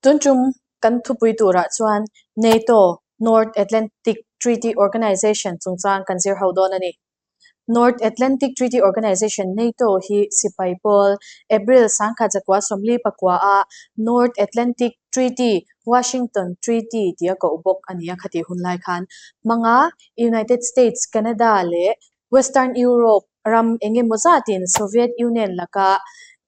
Tun tum kan thupui turah chuan NATO, North Atlantic Treaty Organization, chungchang kan zir ho dawn a ni. North Atlantic Treaty Organization, NATO, hi sipai pawl April 1949 a North Atlantic Treaty, Washington Treaty, tia koh bawk a ni a, khatih hun lai khan hmanga United States, Canada leh Western Europe ram eng emaw zatin Soviet Union laka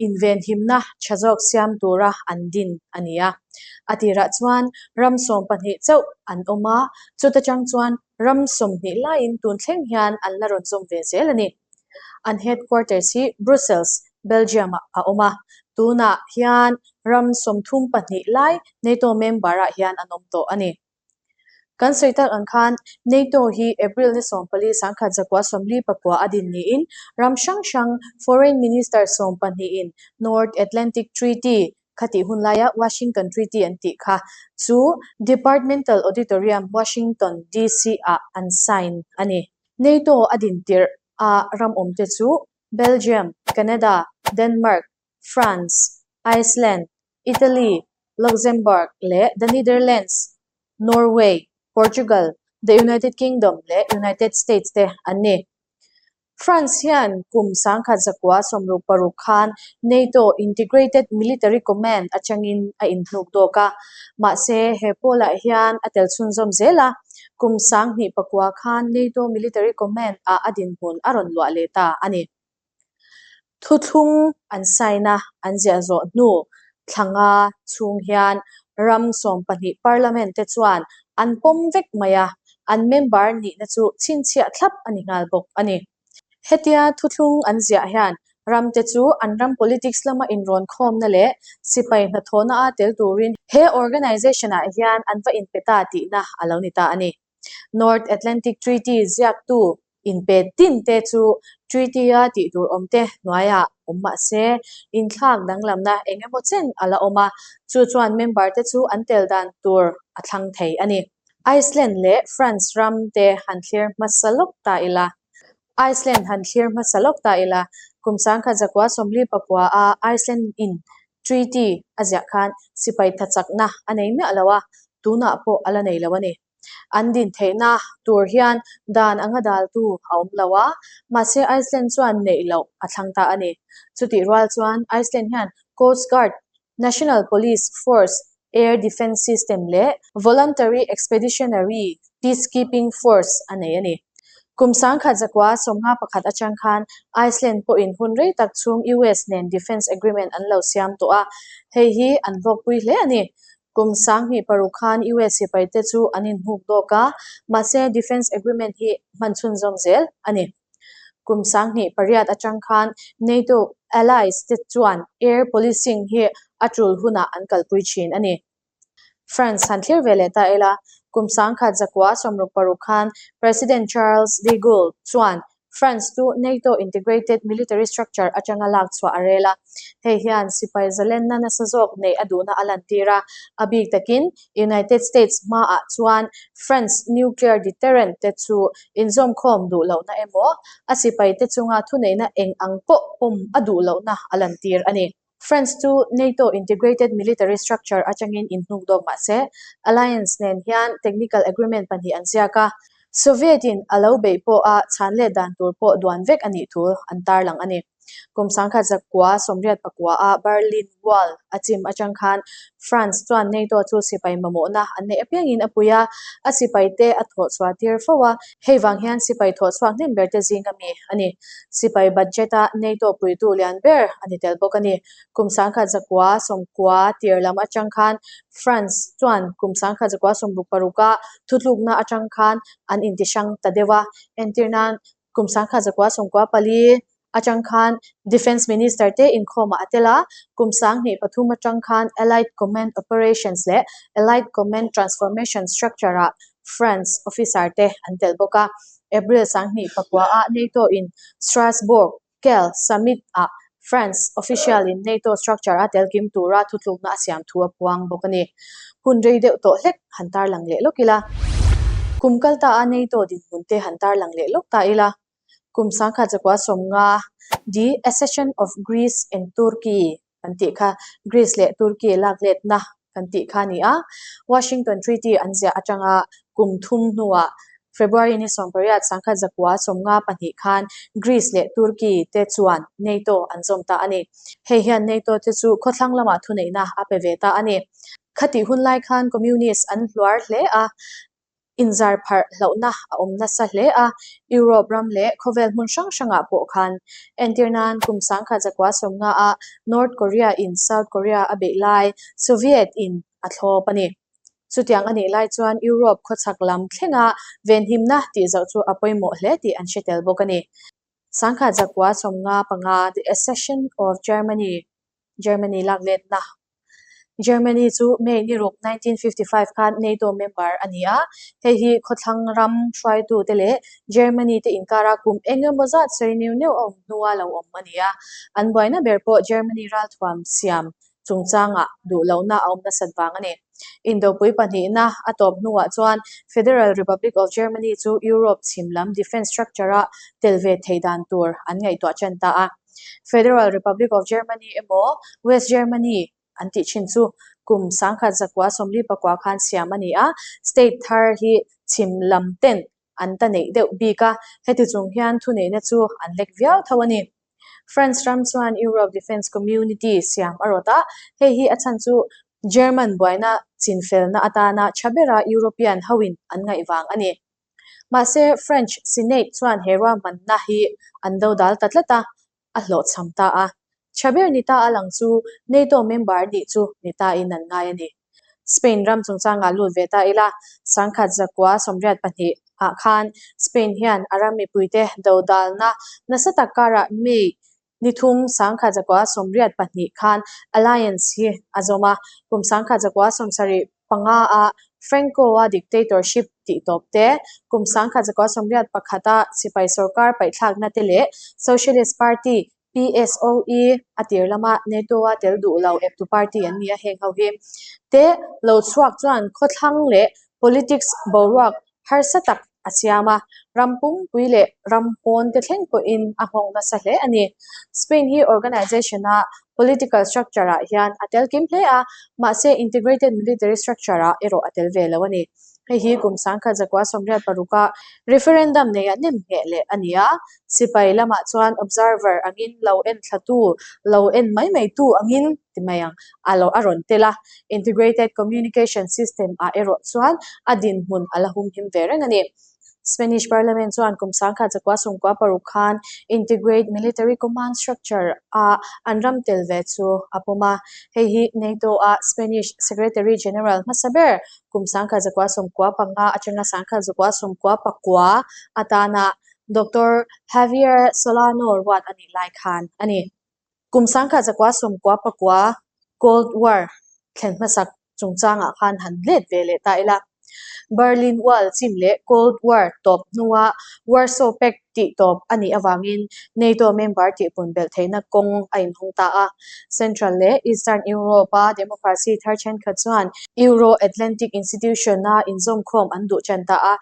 invenhimna tha zawk siam tura an din a ni a. A tirah chuan ram 12 chauh an awm a, chuta chang chuan ram 20 laiin tun thleng hian an la rawn zawm ve zel a ni. An headquarters hi Brussels, Belgium-ah a awm a, tunah hian ram 32 lai NATO member-ah hian an awm tawh a ni. Kan sawi tak ang khan NATO hi April ni 14 1949 a din niin ram hrang hrang Foreign Minister 12 in North Atlantic Treaty khatih hun laia Washington Treaty an tih kha chu Departmental Auditorium, Washington, DC ah an sign a ni. NATO a din tirh a ram awmte chu Belgium, Canada, Denmark, France, Iceland, Italy, Luxembourg leh The Netherlands, Norway, Portugal, The United Kingdom leh United States te an ni. France hian kum 1966 khan NATO Integrated Military Command atangin a inhnuk dawk a, mahse he pawlah hian a tel chhunzawm zel a, kum 2009 khan NATO Military Command ah a dinhmun a rawn luah leh ta a ni. Thuthlung an sign a, an ziah zawh hnu thlanga chhung hian ram 12 parliament te chuan an pawm vek mai a, an member nihna chu chhinchhiah thlap a ni nghal bawk a ni. Hetia thuthlung an ziah hian ram te chu an ram politics lama inrawn khawmna leh sipai hnathawhna a tel turin he organization ah hian an va inpe ta tihna a lo ni ta a ni. North Atlantic Treaty ziaktu inpe tin te chu treaty-a tih tur awm te hnuaiah awm mah se, inthlak danglamna eng emaw chen a la awm a, chu chuan member te chu an tel dan tur a thlang thei a ni. Iceland leh France ram te han thlir hmasa lawk ta ila. Iceland han thlir hmasa lawk ta ila, kum 1949 a Iceland in treaty a ziah khan sipai thachakna a nei miah lo a, tunah pawh a la nei lo a ni. An din theihna tur hian dan anga daltu a awm lo a, mahse Iceland chuan neih loh a thlang ta a ni. Chutih rual chuan Iceland hian Coast Guard, National Police Force, Air Defence System leh Voluntary Expeditionary Peacekeeping Force a nei a ni. Kum 1951 atang khan Iceland pawhin hun rei tak chhung US nen defence agreement an lo siam tawh a, hei hi an hlawkpui hle a ni. Kum 2006 khan US sipai te chu an inhnuk dawk a, mahse defence agreement hi hman chhunzawm zel a ni. Kum 2008 atang khan NATO allies te chuan air policing hi a tul hunah an kalpui thin a ni. France han thlir ve leh ta ila, kum 1966 khan President Charles de Gaulle chuan France chu NATO Integrated Military Structure atanga lak chhuah a rel a, hei hian sipai zalenna nasa zawk neih a duhna a lantir a, a bik takin United States hmaah chuan France nuclear deterrent te chu inzawmkhawm duh lohna emaw, a sipai te chunga thuneihna eng ang pawh pawm a duh lohna a lantir a ni. France chu NATO Integrated Military Structure atangin inhnuk dawk mah se, alliance nen hian technical agreement pahnih an ziak a, Soviet in a lo beih pawh a chhan let dan tur pawh duan vek a nih thu an tarlang a ni. Kum 1989 a Berlin Wall a chim atang khan France chuan NATO chu sipai mamawhna an neih apiangin a pui a, a sipai te a thawh chhuah tir fo a, hei vang hian sipai thawh chhuak hnem ber te zing ami a ni. Sipai budget a NATO puitu lian ber a ni tel bawk a ni. Kum 1990 tir lam atang khan France chuan kum 1966 a thutlukna atang khan an intihrang ta deuh a, entir nan kum 1994 atang khan Defence Minister te inkhawmah a tel a, kum 2003 atang khan Allied Command Operations leh Allied Command Transformation Structure ah France officer te an tel bawk a. April 2009 a NATO in Strasbourg Kel Summit ah France official in NATO structure a tel kim tura thutlukna a siam thu a puang bawk a ni. Hun rei deuh tawh hlek han tarlang leh lawk ila. Kum kal ta a NATO dinhmun te han tarlang leh lawk ta ila. Kum 1950 The Accession of Greece and Turkey kan tih kha Greece leh Turkey lak letna. kan tih kha a ni a. Washington Treaty an ziah atanga kum thum hnuah February ni 18 1952 khan Greece leh Turkey te chuan NATO an zawm ta a ni. Hei hian NATO te chu khawthlang lamah thuneihna a pe ve ta a ni. Khatih hun lai khan Communist an hluar hle a, inzar pharh hlauhna a awm nasa hle a, Europe ram leh khawvel hmun hrang hrangah pawh khan. Entir nan kum 1950 ah North Korea in South Korea a beih lai Soviet in a thlawp a ni. Chutiang a nih lai chuan Europe khawchhak lam thlenga venhimna tih zoh chu a pawimawh hle tih an hre tel bawk a ni. 1995 The Accession of Germany, Germany lak letna, Germany chu May ni ruk 1955 khan NATO member a ni a, hei hi khawthlang ram hruaitute leh Germany te inkara kum eng emaw zat sawi neuh neuh a awm hnua lo awm a ni a. An buaina ber pawh Germany ralthuam siam chungchangah duh lohna a awm nasat vang a ni. Indopui pahnihna a tawp hnuah chuan Federal Republic of Germany chu Europe chhim lam defence structure-a tel ve thei dan tur an ngaihtuah ṭan ta a. Federal Republic of Germany emaw West Germany an tih thin chu kum 1944 khan siam a ni a, state thar hi chhim lam ten an ta neih deuh bik a, heti chung hian thuneihna chu an lek viau tho a ni. France ram chuan Europe Defence Community siam a rawt a, hei hi a chhan chu German buaina chinfelna atana tha bera European hoin an ngaih vang a ni. Mahse, French Senate chuan he ruahmanna hi an dodal ta tlat a, a hlawhchham ta a. Tha ber ni ta a lang chu NATO member nih chu ni tain an ngai a ni. Spain ram chungchangah lut ve ta ila, 1982 ah khan Spain hian a ram mipuite dodalna nasa tak karah May ni thum 1982 khan alliance hi a zawm a, kum 1975 a Franco-a dictatorship tih tawp te, kum 1981 a sipai sorkar paihthlakna te leh Socialist Party PSOE a tir lama NATO-a tel duh lo eptu party an ni a, heng ho hi te lo chhuak chuan khawthlang leh politics boruak harsa tak a siam a, ram pumpui leh ram pawn te thleng pawhin a nghawng nasa hle a ni. Spain hi organization-a political structure-ah hian a tel kim hle a, mahse integrated military structure-ah erawh a tel ve lo a ni. Hei hi kum 1986 a referendum neia nem ngheh leh a ni a, sipai lamah chuan observer angin lo en thlatu, lo en mai mai tu angin ti mai ang a lo a rawn tel a. Integrated Communication System ah erawh chuan a dinhmun a la humhim ve reng a ni. Spanish Parliament chuan kum 1996 khan Integrate Military Command Structure a an ram tel ve chu a pawm a. Hei hi NATO a Spanish Secretary General hmasa ber kum 1995 atanga 1999 atana Doctor Javier Solano ruat a nih lai khan a ni. Kum 1999 Cold War thlen hmasak chungchangah khan han let ve leh ta ila. Berlin Wall chim leh Cold War tawp hnua Warsaw Pact tih tawp a nih avangin NATO member tihpun belh theihna kawng a inhawng ta a. Central leh Eastern Europe-a democracy thar thenkhat chuan Euro-Atlantic Institution-a inzawmkhawm an duh tan ta a.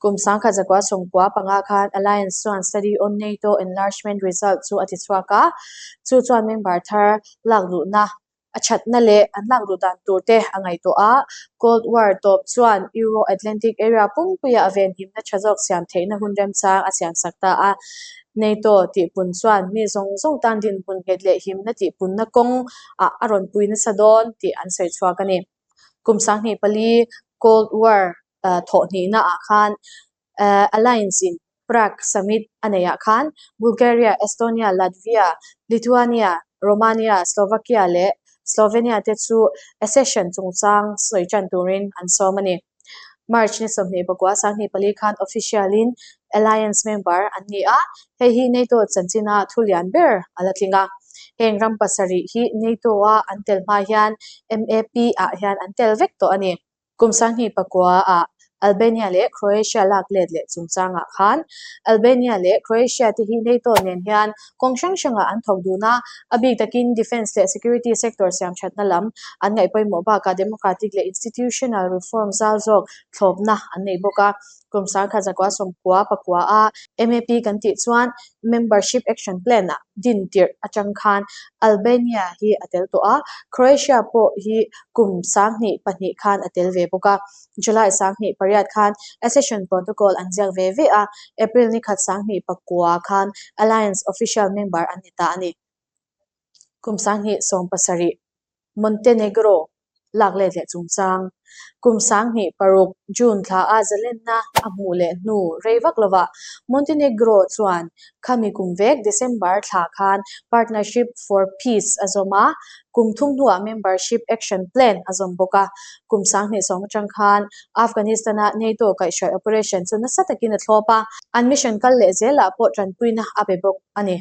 Kum 1995 khan Alliance chuan Study on NATO Enlargement Result chu a tichhuak a, chu chuan member thar lak luhna a thatna leh an lak luh dan tur te a ngaihtuah a. Cold War tawp chuan Euro-Atlantic area pumpuia a venhimna tha zawk siam theihna hun remchang a siamsak ta a. NATO tihpun chuan mi zawng zawng tan dinhmun nghet leh himna tihpunna kawng ah a rawn pui nasa dawn tih an sawi chhuak a ni. Kum 24 Cold War thawhhnihna ah khan Alliance in Prague Summit a neih ah khan Bulgaria, Estonia, Latvia, Lithuania, Romania, Slovakia leh Slovenia te chu accession chungchang sawi tan turin an sawm a ni. March ni 24 24 khan official in Alliance member an ni a, hei hi NATO chanchina thu lian ber a la tling a. Heng ram pasarih hi NATO a an tel hma hian MAP ah hian an tel vek tawh a ni. Kum 29 ah Albania leh Croatia lak let leh chungchangah khan Albania leh Croatia te hi NATO nen hian kawng hrang hrangah an thawk dun a, a bik takin defence leh security sector siam thatna lam an ngaih pawimawh bakah democratic leh institutional reform zal zawk thlawpna an nei bawk a. Kum 1999 a MAP kan tih chuan Membership Action Plan ah din tirh atang khan Albania hi a tel tawh a, Croatia pawh hi kum 2002 khan a tel ve bawk a. July 28 khan Accession Protocol an ziak ve ve a, April ni khat 2009 khan Alliance Official Member an ni ta a ni. Kum 2017 Montenegro lak let leh chungchang. Kum 26 June thla a zalenna a hmuh leh hnu rei vak lovah Montenegro chuan khami kum vek December thla khan Partnership for Peace a zawm a, kum thum hnuah Membership Action Plan a zawm bawk a. Kum 2010 atang khan Afghanistan-a NATO kaihhruai operation chu nasa takin a thlawp a, an mission kal leh zelah pawh tanpuina a pe bawk a ni.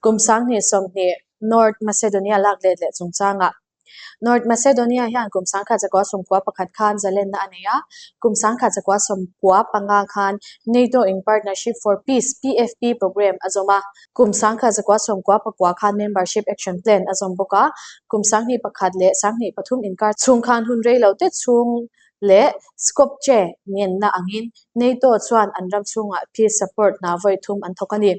Kum 2020 North Macedonia lak let leh chungchangah North Macedonia hian kum 1991 khan zalenna a nei a, kum 1995 khan NATO in Partnership for Peace, PFP, program a zawm a, kum 1999 khan Membership Action Plan a zawm bawk a, kum 2001 leh 2003 inkar chhung khan hun rei lo te chhung leh Skopje ngenna angin NATO chuan an ram chhungah peace support hna vawi thum an thawk a ni.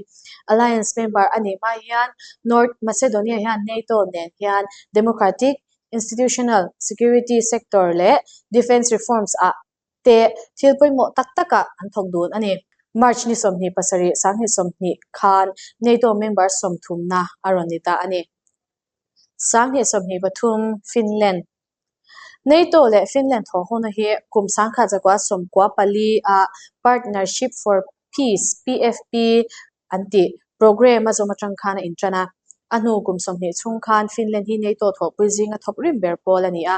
Alliance member a nih hma hian North Macedonia hian NATO nen hian democratic, institutional, security sector leh defence reforms ah te thil pawimawh tak takah an thawk dun a ni. March ni 27, 2020 khan NATO member sawmthumna a rawn ni ta a ni. 2023 Finland NATO leh Finland thawhhawna hi kum 1994 ah Partnership for Peace, PFP, an tih programme a zawm atang khan a intan a. A hnu kum 20 chhung khan Finland hi NATO thawhpui zinga thawk rim ber pawl a ni a,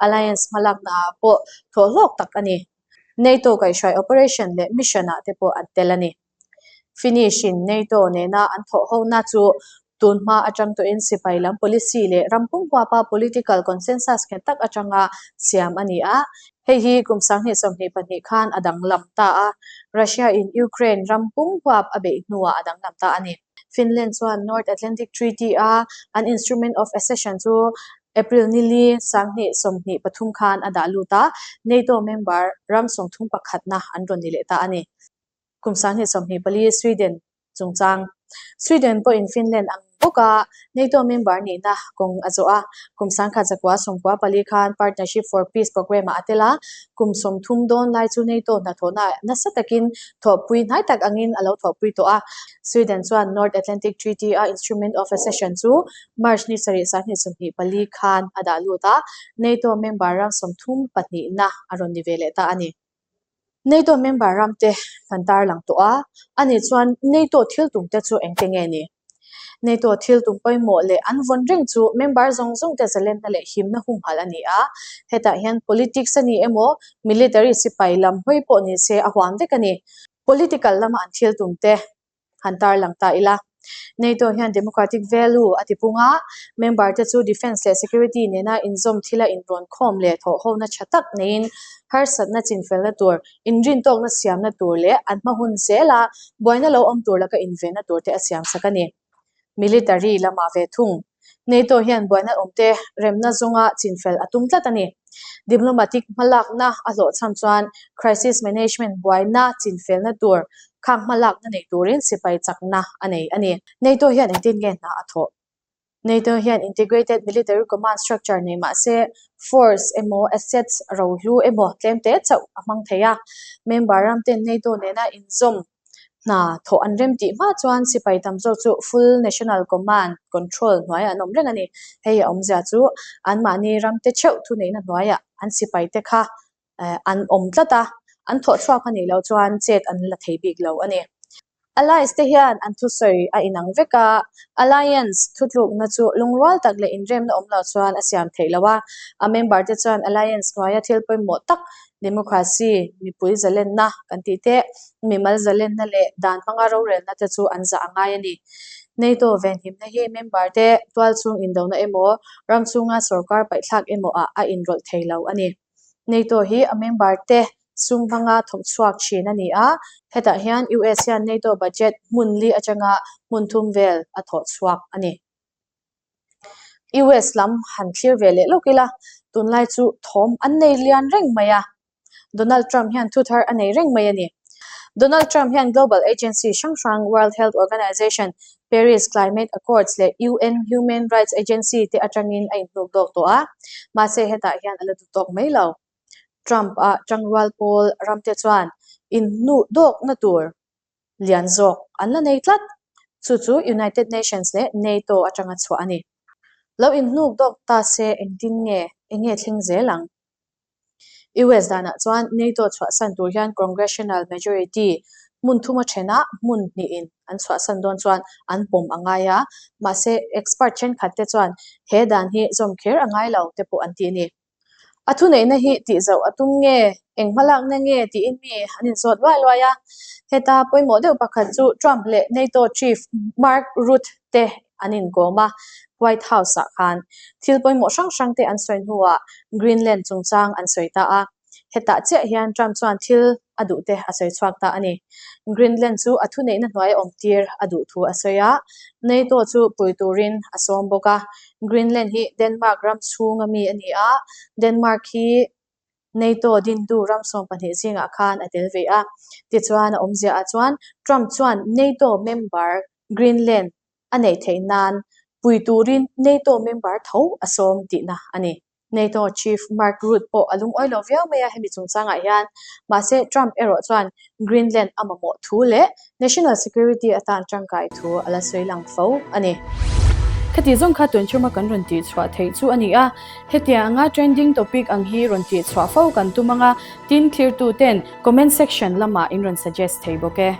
alliance hmalakna ah pawh thawhhlawk tak a ni. NATO kaihhruai operation leh mission ah te pawh an tel a ni. Finnish in NATO nena an thawhhona chu tunhma atang tawhin sipai lam policy leh ram pum huapa political consensus nghet tak atanga siam a ni a. Hei hi kum 2022 khan a danglam ta a, Russia in Ukraine ram pum huap a beih hnuah a danglam ta a ni. Finland chuan North Atlantic Treaty a an Instrument of Accession chu April ni li 2023 khan a dah lut a, NATO member ram 31na an rawn ni leh ta a ni. Kum 2024 Sweden chungchang Sweden pawhin Finland ang bawka NATO member nihna kawng a zawh a. Kum 1994 khan Partnership for Peace programme-ah a tel a, kum 30 dawn lai chu NATO hnathawhna nasa takin thawhpui hnai tak angin a lo thawhpui tawh a. Sweden chuan North Atlantic Treaty-a Instrument of Accession chu March ni sarih 2024 khan a dah lut a, NATO member ram 32na a rawn ni ve leh ta a ni. NATO member ram te kan tarlang tawh a, ani chuan NATO thil tum te chu engte nge ni? NATO thil tum pawimawh leh an vawn reng chu member zawng zawng te zalenna leh himna humhalh a ni a, hetah hian politics a ni emaw military sipai lam hawi pawh ni se a huam vek a ni. Political lama an thil tum te han tarlang ta ila. NATO hian democratic value a ti pung a, member te chu defence leh security nena inzawm thila inrawn khawm leh thawhhona tha tak neiin harsatna chinfelna tur, inrintawkna siamna tur leh an hma hun zela buaina lo awm tur laka invenna tur te a siamsak a ni. Military lamah ve thung. NATO hian buaina awmte remna zawnga chinfel a tum tlat a ni. Diplomatic hmalakna a hlawhchham chuan crisis management buaina chinfelna tur khang hmalakna nei turin sipai chakna a nei a ni. NATO hian engtin nge hna a thawh? NATO hian integrated military command structure nei mah se force emaw assets rohlu emaw tlemte chauh a hmang thei a. Member ramten NATO nena inzawm Hna thawh an rem tih hma chuan sipai tam zawk chu full national command control hnuaiah an awm reng a ni. Hei a awmzia chu anmahni ramte theuh thuneihna hnuaiah an sipaite kha an awm tlat a, an thawh chhuak a nih loh chuan chet an la thei bik lo a ni. Allies te hian an thusawi a inang vek a, alliance thutlukna chu lungrual tak leh inremna awm lo chuan a siam theih loh a, a member te chuan alliance hnuaia thil pawimawh tak Democracy, mipui zalenna kan tih te, mimal zalenna leh dan hmanga rorelna te chu an zah a ngai a ni. NATO venhimna hi member te tualchhung indona emaw, ram chhunga sorkar paihthlak emaw ah a inrawlh thei lo a ni. NATO hi a member te sum hmanga thawk chhuak thin a ni a, hetah hian US hian NATO budget hmun li atanga hmun thum vel a thawh chhuak a ni. US lam han thlir ve leh lawk ila, tunlai chu thawm an nei lian reng mai a. Donald Trump hian thu thar a nei reng mai a ni. Donald Trump hian global agency hrang hrang World Health Organization, Paris Climate Accords leh UN Human Rights Agency te atangin a inhnuk dawk tawh a, mahse hetah hian a la duh tawk mai lo. Trump-a tangrual pawl ramte chuan inhnuh dawkna tur lian zawk an la nei tlat. Chu chu United Nations leh NATO atanga chhuah a ni. Lo inhnuk dawk ta se engtin nge, enge thleng zel ang? US danah chuan NATO chhuahsan tur hian Congressional majority hmun thuma thenah hmun hnihin an chhuahsan dawn chuan an pawm a ngai a, mahse expert thenkhat te chuan he dan hi zawm kher a ngai lo te pawh an ti a ni. A thuneihna hi tihzauh a tum nge, eng hmalakna nge tiin mi an inzawt luai luai a. Heta pawimawh deuh pakhat chu Trump leh NATO chief Mark Rutte te an inkawm a, White House-ah khan thil pawimawh hrang hrang te an sawi hnuah Greenland chungchang an sawi ta a. Hetah chiah hian Trump chuan thil a duh te a sawi chhuak ta a ni. Greenland chu a thuneihna hnuai awm tir a duh thu a sawi a, NATO chu pui turin a sawm bawk a. Greenland hi Denmark ram chhunga mi a ni a, Denmark hi NATO dintu ram 12 zingah khan a tel ve a. Tichuan a awmziaah chuan Trump chuan NATO member Greenland a neih theih nan pui turin NATO member tho a sawm tihna a ni. NATO Chief Mark Rutte pawh a lungawi lo viau mai a hemi chungchangah hian. Mahse, Trump erawh chuan Greenland a mamawh thu leh national security atan tangkai thu a la sawi lang fo a ni. Khati zawng kha tun chhuma kan rawn tihchhuah theih chu a ni a, hetianga trending topic ang hi rawn tihchhuah fo kan tum anga, tin thlirtu ten comment section lamah in rawn suggest thei bawk e.